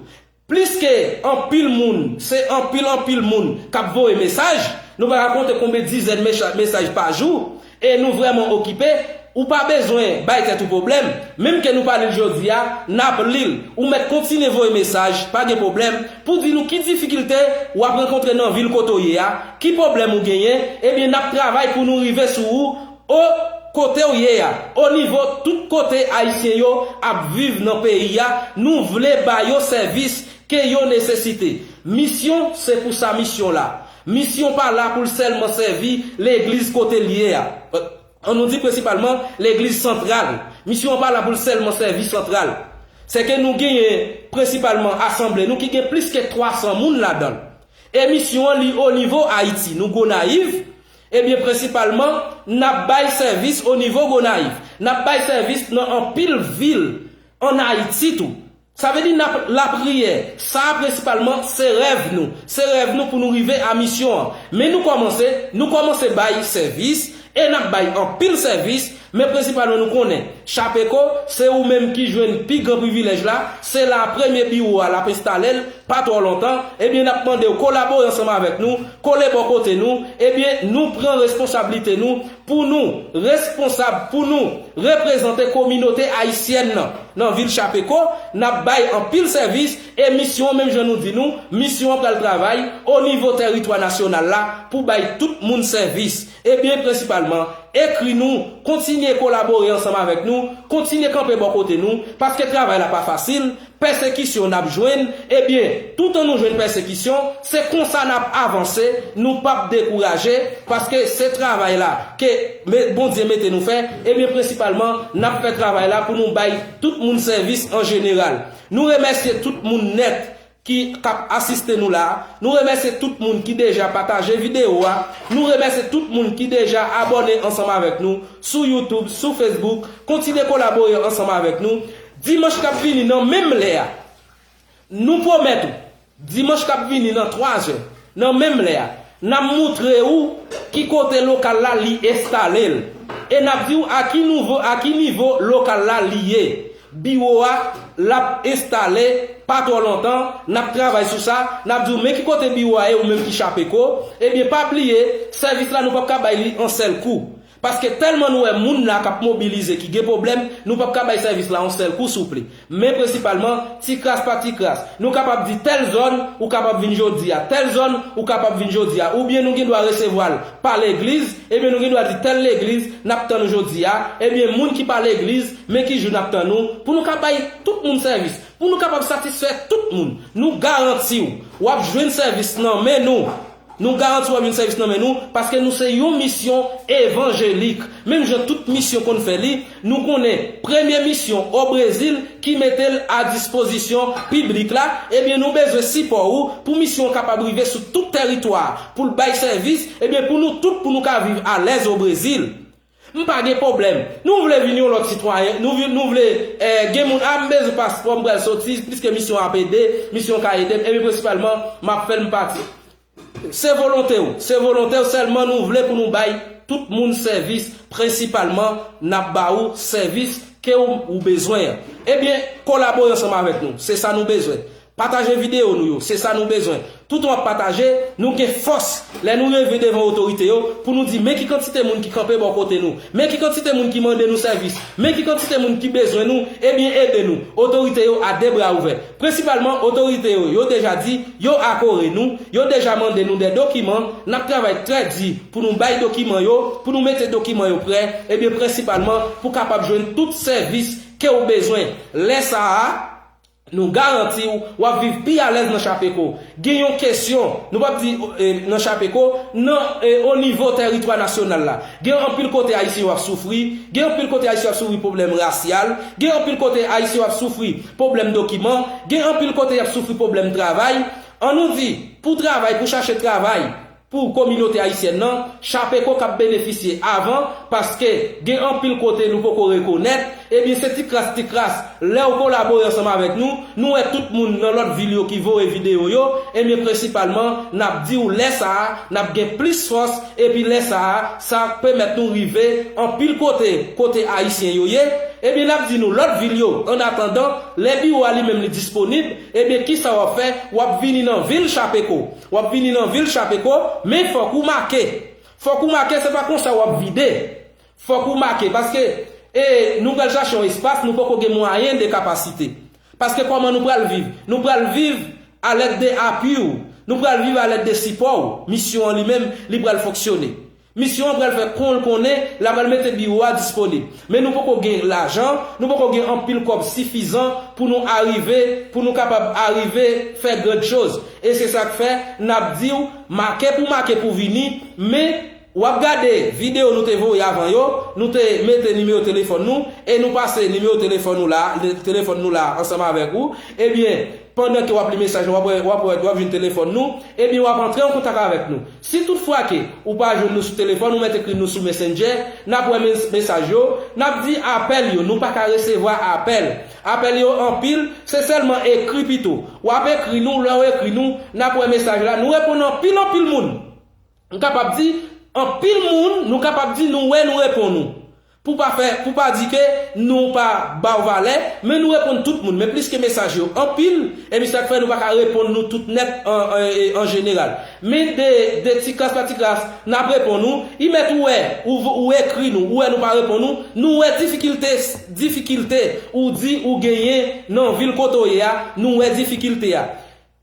Plis ke anpil moun, se anpil, anpil moun k ap voye mesaj. Nou pa ka konte konbyen dizèn mecha-, mesaj pa jou, e nou vrèman okipe. Ou pa bezwen bay tèt ou pwoblèm. Menm ke nou pa li l jodi a, n ap li l. Ou mèt kontinye voye mesaj, pa gen pwoblèm, pou di nou ki difikilte w ap rankontre nan vil kote w ye a, ki pwoblèm ou genyen, ebyen, n ap travay pou nou rive sou ou, o kote w ye a, o nivo tout kote Ayisyen yo ap viv nan peyi a, nou vle ba yo sèvis ke yo nesesite. Misyon, se pou sa misyon la. Misyon pa la pou l sèlman sèvi legliz kote l ye a. An nou di prensipalman legliz santral. Misyon an pa la pou l sèlman sèvi santral. Se ke nou genyen prensipalman asanble nou ki gen plis ke twa san moun ladan l. E misyon an li o nivo Ayiti. Nou Gonayiv, ebyen, prensipalman, n ap bay sèvis o nivo Gonayiv. N ap bay sèvis nan anpil vil ann Ayiti tou. Sa vle di n ap lapriyè. Sa a, prensipalman, se rèv nou. Se rèv nou pou nou rive a misyon an. Men nou kòmanse, nou kòmanse bay sèvis, e n ap bay anpil sèvis Men prensipalman nou konnen, Chapeko, se ou menm ki jwenn pi gran privilèj la, se la premye biwo a l ap enstale l, pa twò lontan, ebyen n ap mande w kolabore ansanm avèk nou, kole bò kote nou, ebyen nou pran responsablite nou pou nou responsab, pou nou reprezante kominote ayisyèn nan nan vil Chapeko, n ap bay anpil sèvis, e misyon an, menm jan nou di nou, misyon an pral travay o nivo tèritwa nasyonal la pou bay tout moun sèvis. Ebyen, prensipalman, ekri nou, kontinye kolabore ansanm avèk nou, kontinye kanpe bò kote nou, paske travay la pa fasil, pèsekisyon n ap jwenn, ebyen, toutan nou jwenn pèsekisyon, se konsa n ap avanse, nou p ap dekouraje, paske se travay la ke me- Bondye mete nou fè, ebyen, prensipalman, n ap fè travay la pou nou bay tout moun sèvis an jeneral. Nou remèsye tout moun nèt ki k ap asiste nou la a. Nou remèsye tout moun ki deja pataje videyo a. Nou remèsye tout moun ki deja abòne ansanm avèk nou sou YouTube, sou Facebook. Kontinye kolabore ansanm avèk nou. Dimanch k ap vini nan menm lè a, nou pwomèt ou, dimanch k ap vini nan twa zè, nan menm lè a, n ap moutre ou ki kote lokal la li enstale l. E n ap di w a ki nouvo, a ki nivo lokal la li ye. Biwo a, l ap enstale pa twò lontan, n ap travay sou sa, n ap di w men ki kote biwo a ye, ou menm ki Chapeko, ebyen pa bliye, sèvis la nou p ap ka bay li an sèl kou. Paske tèlman nou wè moun la k ap mobilize ki gen pwoblèm, nou p ap ka bay sèvis la yon sèl kou souple. Men prensipalman, ti kras pa ti kras. Nou kapab di tèl zòn, ou kapab vin jodi a. Tèl zòn, ou kapab vin jodi a. Oubyen nou gen dwa resevwa l pa legliz, ebyen nou gen dwa di tèl legliz, n ap tann ou jodi a. Ebyen moun ki pa legliz, men ki jou n ap tann ou, pou nou ka bay tout moun sèvis. Pou nou kapab satisfè tout moun. Nou garanti w, w ap jwenn sèvis nan men nou. Nou garanti w ap jwenn sèvis nan men nou, paske nou se yon misyon evanjelik. Menm jan tout misyon konn fè li, nou konnen premye misyon o Brezil ki mete l a dispozisyon piblik la, ebyen nou bezwen sipò ou pou misyon an kapab rive sou tout tèritwa a, pou l bay sèvis, ebyen pou nou tout, pou nou ka viv alèz o Brezil. M pa gen pwoblèm. Nou vle vin yon lòt sitwayen, nou vin, nou vle eh, gen moun, a m bezwen paspò, m pral soti, piske misyon ap ede, misyon ka ede m, ebyen prensipalman, m ap fè l, m pati. Se volonte w, se volonte w, sèlman nou vle pou nou bay tout moun sèvis, prensipalman n ap ba ou sèvis ke ou, ou bezwen an. Ebyen, kolabore ansanm avèk nou, se sa nou bezwen. Pataje videyo nou yo, se sa nou bezwen. Toutan w ap pataje, nou gen fòs lè nou rive devan otorite yo pou nou di men ki kantite moun ki kanpe bò kote nou, men ki kantite moun ki mande nou sèvis, men ki kantite moun ki bezwen nou, ebyen ede nou. Otorite yo a de bra ouvè. Prensipalman, otorite yo, yo deja di, yo akore nou, yo deja mande nou de dokiman, n ap travay trè di pou nou bay dokiman yo, pou nou mete dokiman yo prè, ebyen prensipalman pou kapab jwenn tout sèvis ke w bezwen. Lè sa a, nou garanti w, w ap viv pi alèz nan Chapeko. Gen yon kesyon, nou p ap di eh, nan Chapeko, nan eh, o nivo tèritwa nasyonal la. Gen anpil kote Ayisyen yo ap soufri, gen anpil kote Ayisyen yo ap soufri pwoblèm rasyal, gen anpil kote Ayisyen yo ap soufri pwoblèm dokiman, gen anpil kote y ap soufri pwoblèm travay. An nou di, pou travay, pou chache travay, pou kominote ayisyèn nan, Chapeko k ap benefisye avan, paske gen anpil kote nou poko rekonèt, ebyen se ti kras, ti kras, lè w kolabore ansanm avèk nou, nou wè tout moun nan lòt vil yo ki voye videyo yo, ebyen prensipalman, n ap di w lè sa a, n ap gen plis fòs, epi lè sa a, sa ap pèmèt nou rive anpil kote, kote Ayisyen yo ye, ebyen n ap di nou lòt vil yo, annatandan, lè biwo a li menm li disponib, ebyen kisa w ap fè? W ap vini nan vil Chapeko. W ap vini nan vil Chapeko, men fòk ou make. Fòk ou make, se pa konsa w ap vide. Fòk ou make, paske e, nou pral chache yon espas, nou poko gen mwayen de kapasite. Paske kòman nou pral viv? Nou pral viv alèd de apui w. Nou pral viv alèd de sipò w. Misyon an li menm, li pral fonksyone. Misyon an pral fè kon l konnen, l a pral mete biwo a disponib. Men nou poko gen lajan, nou poko gen anpil kòb sifizan pou nou arive, pou nou kapab arive fè grand choz. E se sa k fè, n ap di w, make pou make pou vini, men w ap gade videyo nou te voye avan yo, nou te mete nimewo telefòn nou, e nou pase nimewo telefòn nou la, telefòn nou la ansanm avèk ou, ebyen, pandan ke w ap li mesaj la, w ap wè, w ap wè, w ap jwenn telefòn nou, ebyen w ap antre an kontak avèk nou. Si toutfwa ke ou pa jwenn nou sou telefòn, ou mèt ekri nou sou Messenger, n ap wè mes- mesaj yo, n ap di apèl yo, nou pa ka resevwa apèl. Apèl yo anpil, se sèlman ekri pito. W ap ekri nou, lè w ekri nou, n ap wè mesaj la, nou reponn anpil, anpil moun. M kapab di, anpil moun, nou kapab di nou wè, nou reponn ou. Pou pa fè, pou pa di ke nou pa ba w valè, men nou reponn tout moun. Men pliske mesaj yo anpil, e mi sa k fè nou pa ka reponn nou tout nèt an, an, an jeneral. Men de, de ti kras pa ti kras, n ap reponn ou. I mèt ou wè, ou, ou ekri nou, ou wè nou pa reponn ou, nou wè difikilte, difikilte ou di ou genyen nan vil kote w ye a, nou wè difikilte a.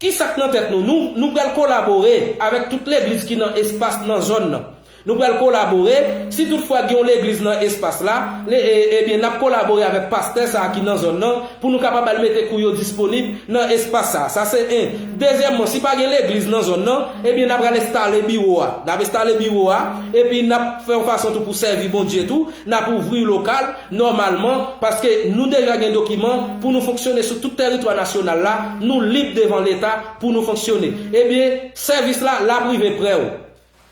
Ki sa k nan tèt nou? Nou, nou pral kolabore avèk tout legliz ki nan espas nan zòn nan. Nou pral kolabore, si toutfwa gen yon legliz nan espas la, le, e, ebyen, n ap kolabore avèk pastè sa a ki nan zòn nan, pou nou kapab al mete kou yo disponib nan espas sa a. Sa se en. Dezyèmman, si pa gen legliz nan zòn nan, ebyen, n ap pral enstale biwo a. N ap enstale biwo a, epi n ap fè yon fason tou pou sèvi Bondye tou, n ap ouvri lokal, nòmalman, paske nou deja gen dokiman pou nou fonksyone sou tout tèritwa nasyonal la, nou lib devan Leta pou nou fonksyone. Ebyen, sèvis la, l ap rive prè w.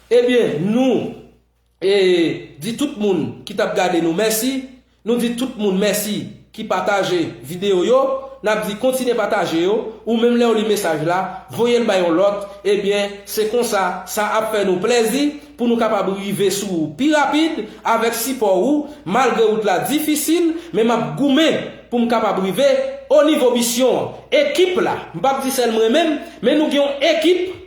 Ebyen, nou, e, di tout moun ki t ap gade nou mèsi, nou di tout moun mèsi ki pataje videyo yo, n ap di kontinye pataje yo, ou menm lè w li mesaj la, voye l bay yon lòt, ebyen, se konsa, sa ap fè nou plèzi pou nou kapab rive sou ou pi rapid avèk sipò ou, malgre wout la difisil, men m ap goumen pou m kapab rive o nivo misyon an. Ekip la, m p ap di sèl mwen menm, men nou gen yon ekip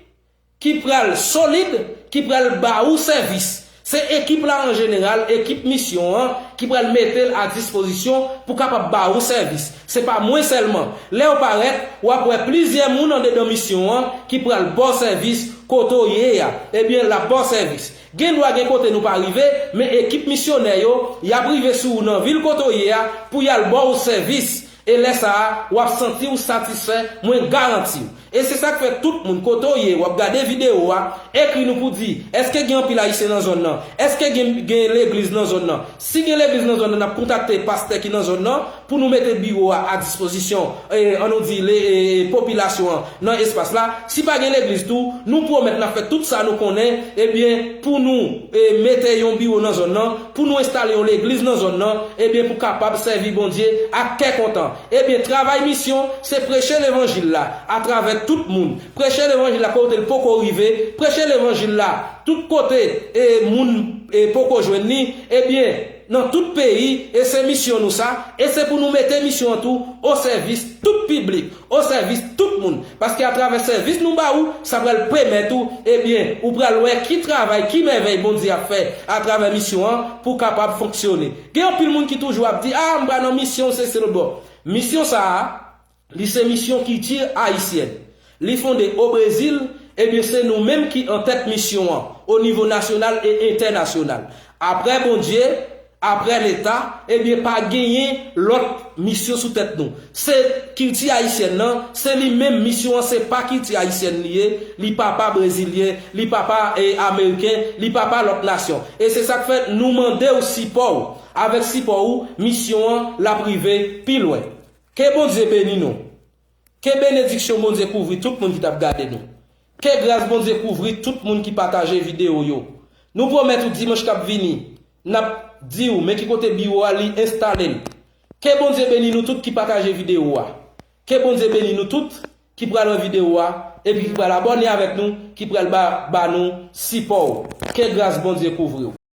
ki pral solid, ki pral ba ou sèvis. Se ekip la an jeneral, ekip misyon an, ki pral mete l a dispozisyon pou kapab ba ou sèvis. Se pa mwen sèlman. Lè w parèt, w ap wè plizyè moun andedan misyon an ki pral ba w sèvis kote w ye a. Ebyen, l ap ba w sèvis. Gen dwa gen kote nou pa rive, men ekip misyonè yo, y ap rive sou ou nan vil kote w ye a pou y al ba w sèvis. E lè sa a, w ap santi w satisfè, mwen garanti w. E se sa k fè tout moun kote w ye, w ap gade videyo a, ekri nou pou di, èske gen anpil Ayisyen nan zòn nan? Èske gen, gen legliz nan zòn nan? Si gen legliz nan zòn nan, n ap kontakte pastè ki nan zòn nan pou nou mete biwo a a dispozisyon, e, an nou di, le, e, popilasyon an nan espas la. Si pa gen legliz tou, nou pwomèt n ap fè tout sa nou konnen, ebyen, pou nou, e, mete yon biwo nan zòn nan, pou nou enstale yon legliz nan zòn nan, ebyen, pou kapab sèvi Bondye ak kè kontan. Ebyen, travay misyon, se preche levanjil la atravè tout moun. Preche levanjil la kote l poko rive, preche levanjil la tout kote, e, moun, e, poko jwenn li, ebyen, nan tout peyi, e se misyon nou sa, e se pou nou mete misyon an tou o sèvis tout piblik, o sèvis tout moun. Paske atravè sèvis nou ba ou, sa pral pèmèt ou, ebyen, ou pral wè ki travay, ki mèvèy Bondye ap fè atravè misyon an pou kapab fonksyone. Gen anpil moun ki toujou ap di, a, m pa nan misyon, sesi, lo, bon. Misyon sa a, li se misyon kilti ayisyèn. Li fonde o Brezil, ebyen, se nou menm ki an tèt misyon an, o nivo nasyonal e entènasyonal. Apre Bondye, apre Leta, ebyen, pa genyen lòt misyon sou tèt nou. Se kilti ayisyèn nan, se li menm misyon an, se pa kilti ayisyèn li ye, li pa pa brezilyen, li pa pa, e, ameriken, li pa pa lòt nasyon. E se sa k fè nou mande w sipò w. Avèk sipò w, misyon an l ap rive pi lwen. Ke Bondye beni nou. Ke benediksyon Bondye kouvri tout moun ki t ap gade nou. Ke gras Bondye kouvri tout moun ki pataje videyo yo. Nou pwomèt ou dimanch k ap vini, n ap di w men ki kote biwo a li enstale l. Ke Bondye beni nou tout ki pataje videyo a. Ke Bondye beni nou tout ki pral wè videyo a, epi ki pral abòne avèk nou, ki pral ba, ba nou sipò w. Ke gras Bondye kouvri w.